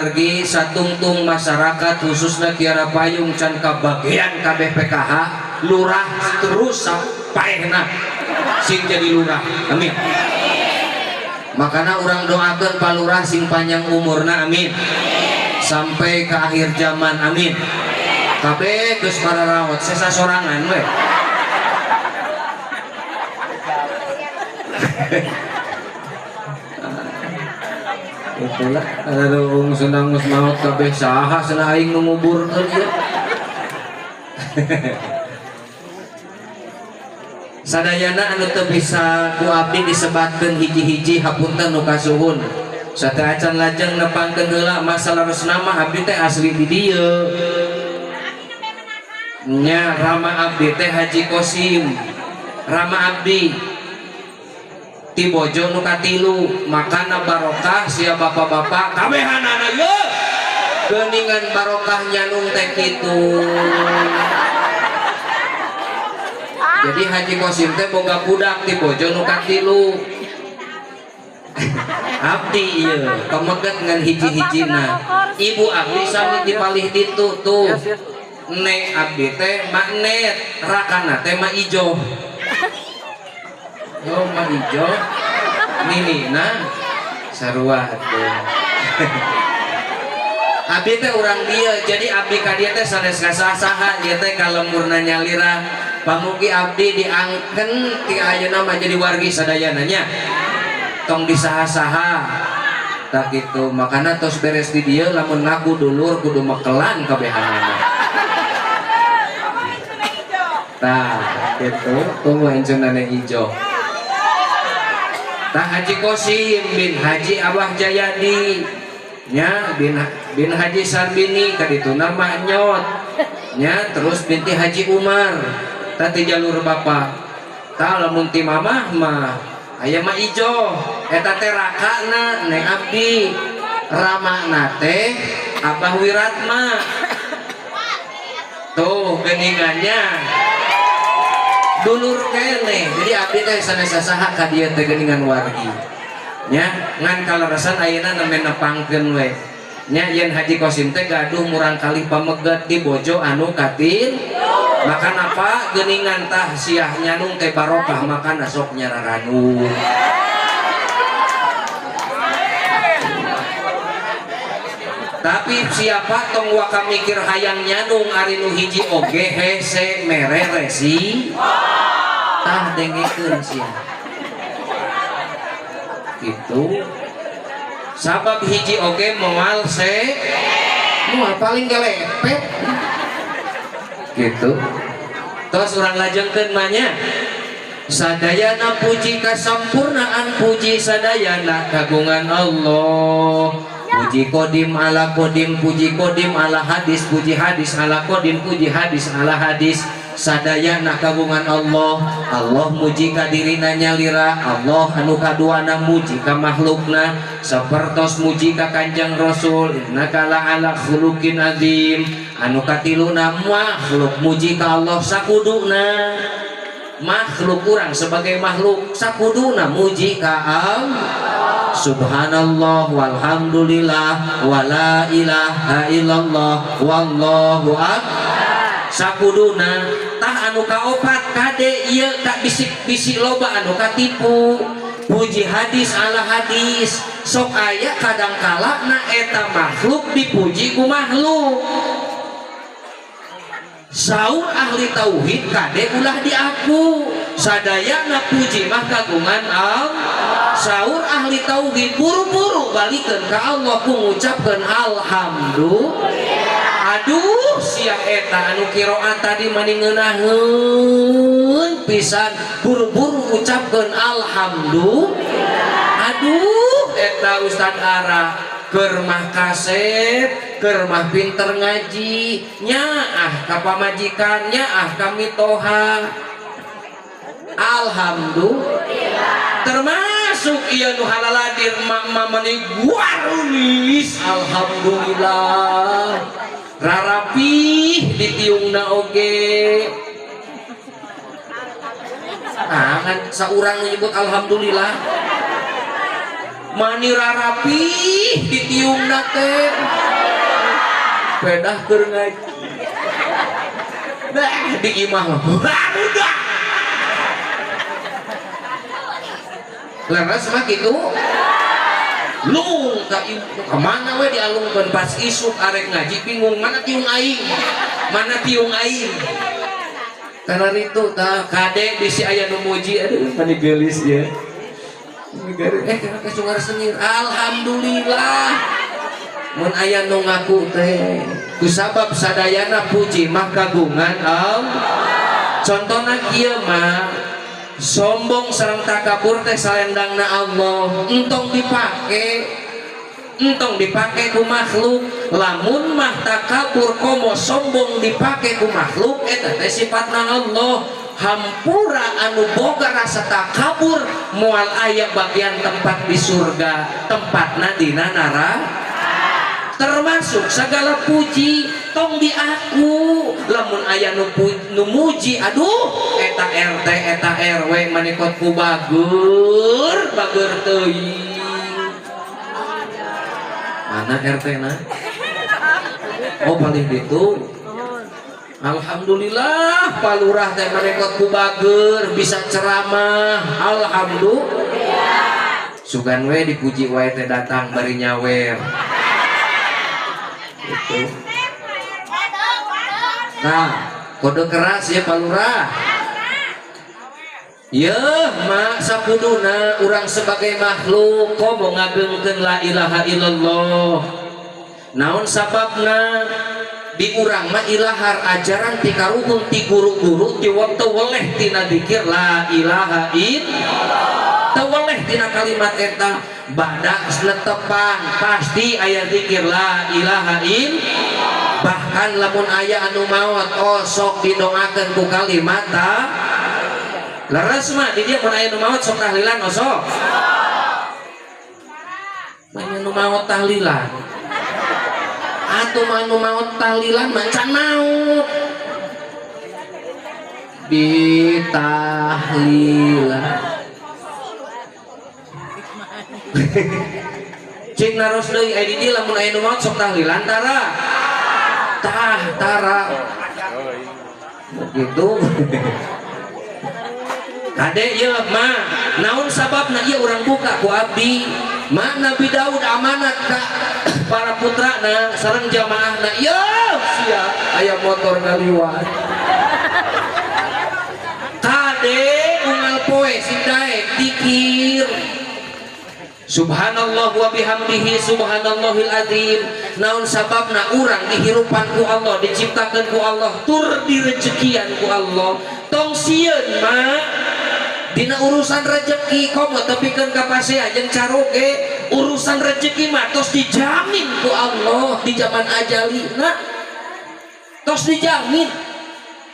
Wargi satungtung masyarakat khususnya Kiara Payung can kabagian kabeh PKH lurah terus sapaehna sing jadi lurah, amin. Makanya urang doakan Pak Lurah sing panjang umurna, amin, sampai ke akhir zaman, amin. Kabeh geus pararaot sesa sorangan we. Itulah aduh senang geus maot kabeh saha cenah aing nu nguburkeun ieu. Sadayana anu teu bisa ku abdi disebatkeun hiji-hiji hapunten nu kasuhun. Sateuacan lajeng nepangkeun heula masalah resna mah abdi teh asli di dieu. Nya Rama abdi teh Haji Kosim. Rama abdi ti bojo nu katilu, makana barokah sia bapak-bapak kabehanana ye. Geuningan barokah nyanung teh kitu. Jadi Haji Kosim teh boga budak ti bojo nu katilu. Abdi ieu pameget ngan hiji-hijina. Ibu abdi sami dipalih ditu tuh. Nek abdi teh magnet, rakana teh ma ijo. Yo ma ijo, ninina sarua atuh. Abdi teh urang dieu, jadi abdi ka dieu teh sanes kasaha-saha, ieu teh kalemurna nyalira. Pamugi abdi diangken ti ayeuna mah jadi wargi sadayana nya. Tong disaha-saha. Tak kitu, makana tos beres di dieu lamun ngaku dulur kudu mekelan kabehanana. Tah, kitu, tunggu encuna ijo. Tah Haji Kosim bin Haji Abah Jayadi nya bin Haji Sarbini kadituna mah nyot nya terus binti Haji Umar tah ti jalur bapa. Tah lamun ti mamah mah aya mah ijo eta teh rakana neng abdi ramana teh Abah Wiratma tuh geuningannya dulur kene. Jadi abdi teh sanes saha ka dieu teh geuningan wargi nya ngan kaleresan ayeuna nembe nepangkeun we nya yen Haji Kosim teh gaduh murang kali pameget di bojo anu katil makan apa geuningan tah siah nyanung teh barokah makan sok nyararanu. Tapi siapa tong waka mikir hayang nyanung ari nu hiji oge hese mere resi tah dengekeun sia gitu. Sabab hiji oge moal se moal paling gelepet gitu. Terus urang lajengkeun mah nya sadayana puji kasampurnaan puji sadayana kagungan Allah. Puji kodim ala kodim, puji kodim ala hadis, puji hadis ala kodim, puji hadis ala hadis. Sadayana kagungan Allah. Allah muji ka dirina nyalira, Allah anu kaduana muji ka makhlukna, sapertos muji ka Kanjeng Rasul, innaka la ala khuluqin azim. Anu katiluna makhluk muji ka Allah sakuduna. Makhluk urang sebagai makhluk sakuduna muji ka Allah. Subhanallah walhamdulillah wala ilaha illallah wallahu akbar sakuduna. Tah anu kaopat kade ieu tak bisik-bisik loba anu katipu puji hadis ala hadis sok aya kadangkala na eta makhluk dipuji ku makhluk. Saur ahli tauhid kade ulah diaku sadayana puji mah kagungan Allah. Saur ahli tauhid buru-buru balikeun ka Allah ku ngucapkeun alhamdulillah. Aduh sia eta anu qiraat tadi mani ngeunaheun pisan buru-buru ucapkeun alhamdulillah. Aduh eta Ustad Ara keur mah kasep keur mah pinter ngaji nyaah ka pamajikan nyaah ka mitoha alhamdulillah. Termasuk ieu nu halaladir emak-emak meni guarulis alhamdulillah rarapih ditiungna oge. Nah kan saurang menyebut alhamdulillah. Mani rarapih ditiungna teh. Pedah keur ngaji. Dah di imah mah. Udah. Leres mah kitu. Lung ka kemana we dialungkeun pas isuk arek ngaji bingung mana tiung aing. Mana tiung aing. Karena itu tah kade bisi aya nu muji aduh mani geulis ya. Karena kasungar sengir. Alhamdulillah. Mun aya nu ngaku teh kusabab sadayana puji mah kagungan Allah. Contona kieu mah sombong sareng takabur teh salendangna Allah entong dipake ku makhluk. Lamun mah takabur komo sombong dipake ku makhluk eta teh sifatna Allah. Hampura anu boga rasa takabur moal aya bagian tempat di surga, tempatna dina neraka. Termasuk segala puji tong di aku lamun aya nu muji aduh eta RT eta RW manikot ku bager bager teuing. Mana RT na? Oh paling ditu. Alhamdulillah palurah teh manikot ku bager bisa ceramah. Alhamdulillah. Sugan we dipuji wae teh datang bari nyawer. Gitu. Nah, kode keras ya palurah. Yeuh mak sakuduna urang sebagai makhluk komo ngagengkeun la ilaha illallah. Naon sababna di urang mah ilahar ajaran ti karuhun ti guru-guru ti waktu weleh tina dikir la ilaha illallah. Teu weleh tina kalimat eta bada netepan pasti aya zikir la ilaha illallah. Bahkan lamun aya anu maot osok didoakeun ku kalimat ta leres mah di dieu mun aya nu maot sok tahlilan osok. Mah nu maot tahlilan. Atuh mah nu maot tahlilan mah can maot. Ditahlilan. Cik naros deui aya di dieu lamun aya nu maot sok tahlilan tara. Tah tara. Gitu. Kade ieu mah naon sababna ieu urang buka ku abdi. Ma Nabi Daud amanat ka para putrana sareng jamaahna. Ieu sia aya motor ngaliwat. Kade unggal poe sing daek dikir. Subhanallah wa bihamdihi subhanallahil azim. Naon sababna urang dihirupan ku Allah, diciptakeun ku Allah, tur direjekian ku Allah. Tong sieun mah dina urusan rejeki komo tepikeun ka pasea jeung caroge. Urusan rejeki mah tos dijamin ku Allah di zaman ajalina. Tos dijamin.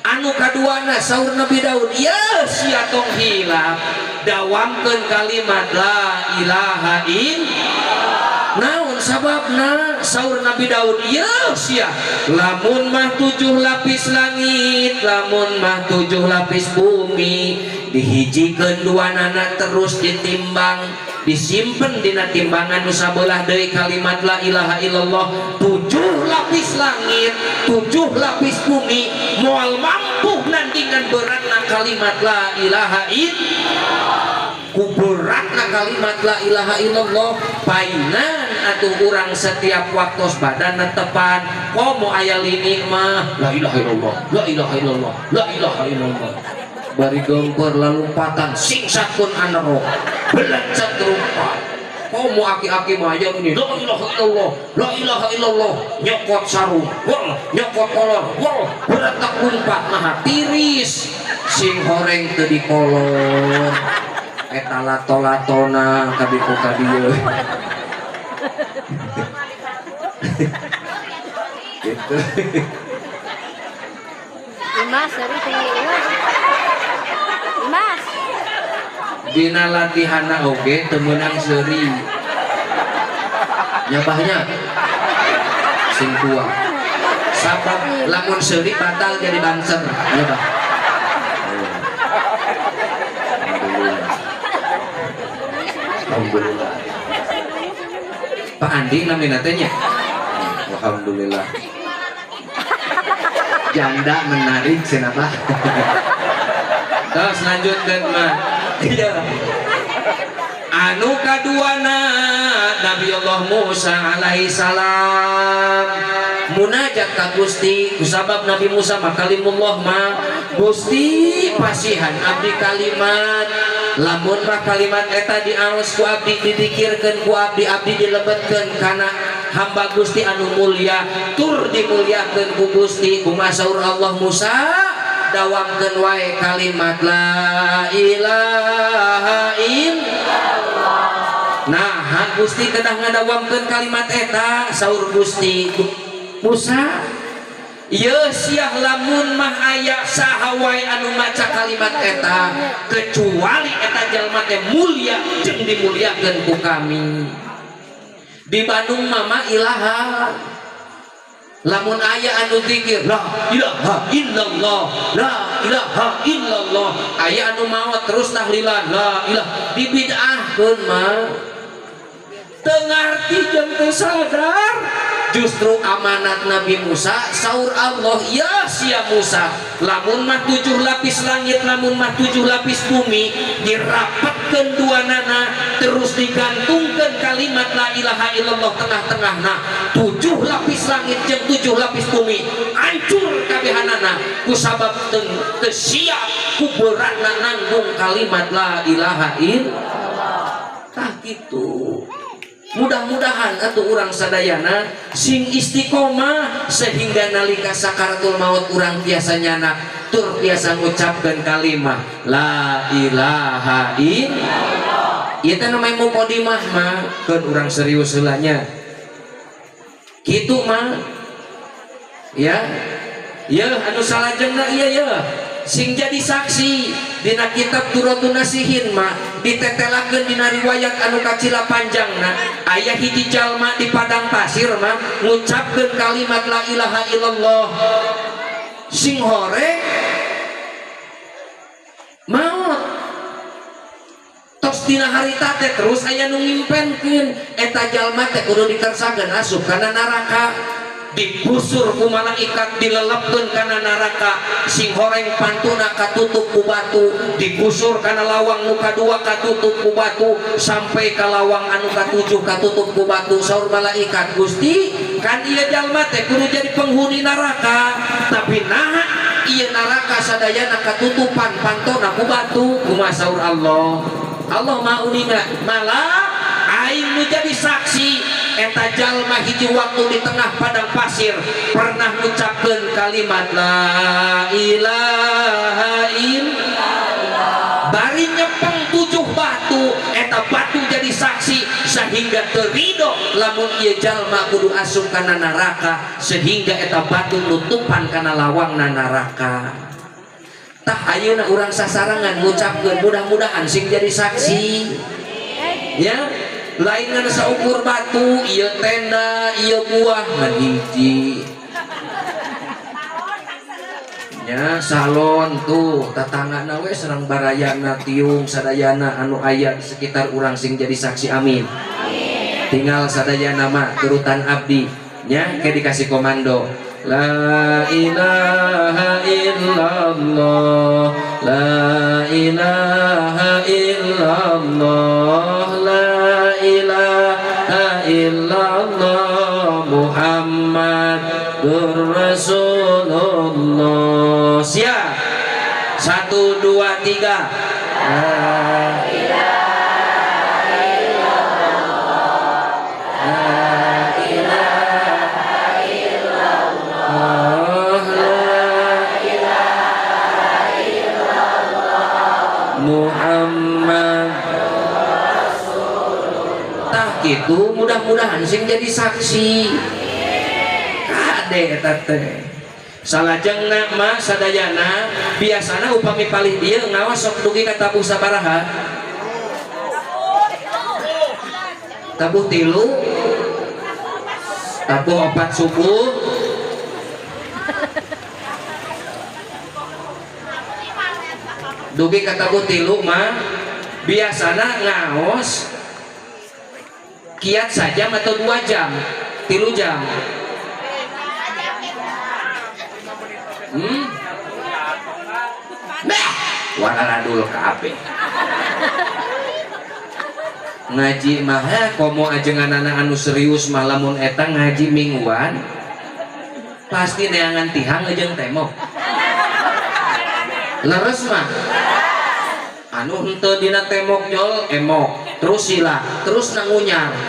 Anu kaduana saur Nabi Daud, ya sia tong hilap dawamkeun kalimat la ilaha illallah. Naon sababna saur Nabi Daud, ya sia lamun mah 7 lapis langit, lamun mah 7 lapis bumi dihijikeun duanana terus ditimbang, disimpen dina timbangan nu sabelah deui kalimat la ilaha illallah. 7 lapis langit, 7 lapis bumi moal mampu nandingan beratna kalimat la ilaha illallah. Ku beratna kalimat la ilaha illallah painan atuh urang setiap waktu badan tepan komo aya lini mah la ilaha illallah, la ilaha illallah, la ilaha illallah. Bari gempur lalumpatan singsat pun anero belecet rupa komo aki-aki mah aya ini la ilaha illallah, la ilaha illallah, nyokot sarung wal nyokot kolor wal beretak lumpat mah tiris sing horeng teu dikolor eta lato-latona kabiku ka dieu gitu. Mas, Mas. Dina latihana oge teu meunang seuri. Nyabahnya sing kuat. Sabab lamun seuri batal jadi banser, nyabah. Alhamdulillah. Pak Andi namina teh nya. Alhamdulillah. Janda menarik cenah Pak. Terus lanjutkan mah. Iya. Anu kaduana Nabi Allah Musa alaihi salam munajat ka Gusti kusabab Nabi Musa mah kalimullah mah Gusti pasihan abdi kalimat lamun mah kalimat eta diaos ku abdi didikirkeun ku abdi abdi dilebetkeun kana hamba Gusti anu mulia tur dimuliakeun ku Gusti kumaha saur Allah Musa dawamkeun wae kalimat la ilaha illallah. Nah, Gusti kedah ngadawamkeun kalimat eta saur Gusti Musa ieu siah lamun mah aya saha wae anu maca kalimat eta kecuali eta jalma teh mulia jeung dimuliakeun ku kami. Di Bandung mama ilaha lamun aya anu zikir la ilaha illallah la ilaha illallah aya anu maot terus tahlilan la ilaha dibid'ahkeun mah teu ngarti jeung teu sadar. Justru amanat Nabi Musa saur Allah ya sia Musa lamun mah 7 lapis langit lamun mah 7 lapis bumi dirapatkeun duanana terus digantungkeun kalimat la ilaha illallah tengah-tengahna 7 lapis langit jeung 7 lapis bumi hancur kabehanana kusabab teu siap ku beratna nanggung kalimat la ilaha illallah. Tah kitu. Mudah-mudahan atuh urang sadayana sing istiqomah sehingga nalika sakaratul maut urang tiasa nyanak tur tiasa ngucapkeun kalimat la ilaha illallah. Ieu teh namanya mukadimah mah keun urang serius heula nya. Kitu mah ya. Yeuh anu salajengna ieu yeuh sing jadi saksi dina kitab Durratun Nasihin mah ditetelakeun dina riwayat anu kacila panjangna aya hiji jalma di padang pasir mah ngucapkeun kalimat la ilaha illallah sing hore maot tos dina harita teh terus aya nu ngimpenkeun eta jalma teh kudu dikersakeun asup kana neraka digusur ku malaikat dilelepkeun kana neraka sing horeng pantuna katutup ku batu digusur kana lawang nu kadua katutup ku batu sampai ka lawang anu katujuh katutup ku batu saur malaikat Gusti kan ieu jalma teh kudu jadi penghuni neraka tapi naha ieu neraka sadayana katutupan pantona ku batu kumaha saur Allah Allah maha uninga malah aing nu jadi saksi eta jalma hiji waktu di tengah padang pasir pernah ngucapkeun kalimat la ilaha illallah bari nyepeng 7 batu eta batu jadi saksi sehingga terido lamun ieu jalma kudu asup kana neraka sehingga eta batu nutupan kana lawangna neraka. Tah ayeuna urang sasarangan ngucapkeun mudah-mudahan sing jadi saksi ya lain ngan saukur batu ieu tenda ieu buah ngan hiji nya salon tuh tatanggana we sareng barayana tiung sadayana anu aya di sekitar urang sing jadi saksi amin. Tinggal sadayana mah turutan abdi nya ke dikasih komando la ilaha illallah la ilaha illallah la ilaha illallah Muhammadur Rasulullah. Siap 1 2 3 la ilaha illallah la ilaha illallah la ilaha illallah Muhammad. Tah kitu mudah-mudahan sing jadi saksi kade eta teh. Salajengna mah sadayana biasana upami palih dieu ngawas sok dugi ka tabuh sabaraha? Tabuh 3 tabuh 4 subuh dugi ka tabuh 3 mah biasana ngaos Kiat sajam atau 2 jam, 3 jam? Bah, wararadul kabeh. Ngaji mah komo ajengan anu serius mah, lamun eta ngaji mingguan pasti neangan tihang jeung tembok. Leres mah, anu henteu dina tembok jol emok terus sila terus nangunyar.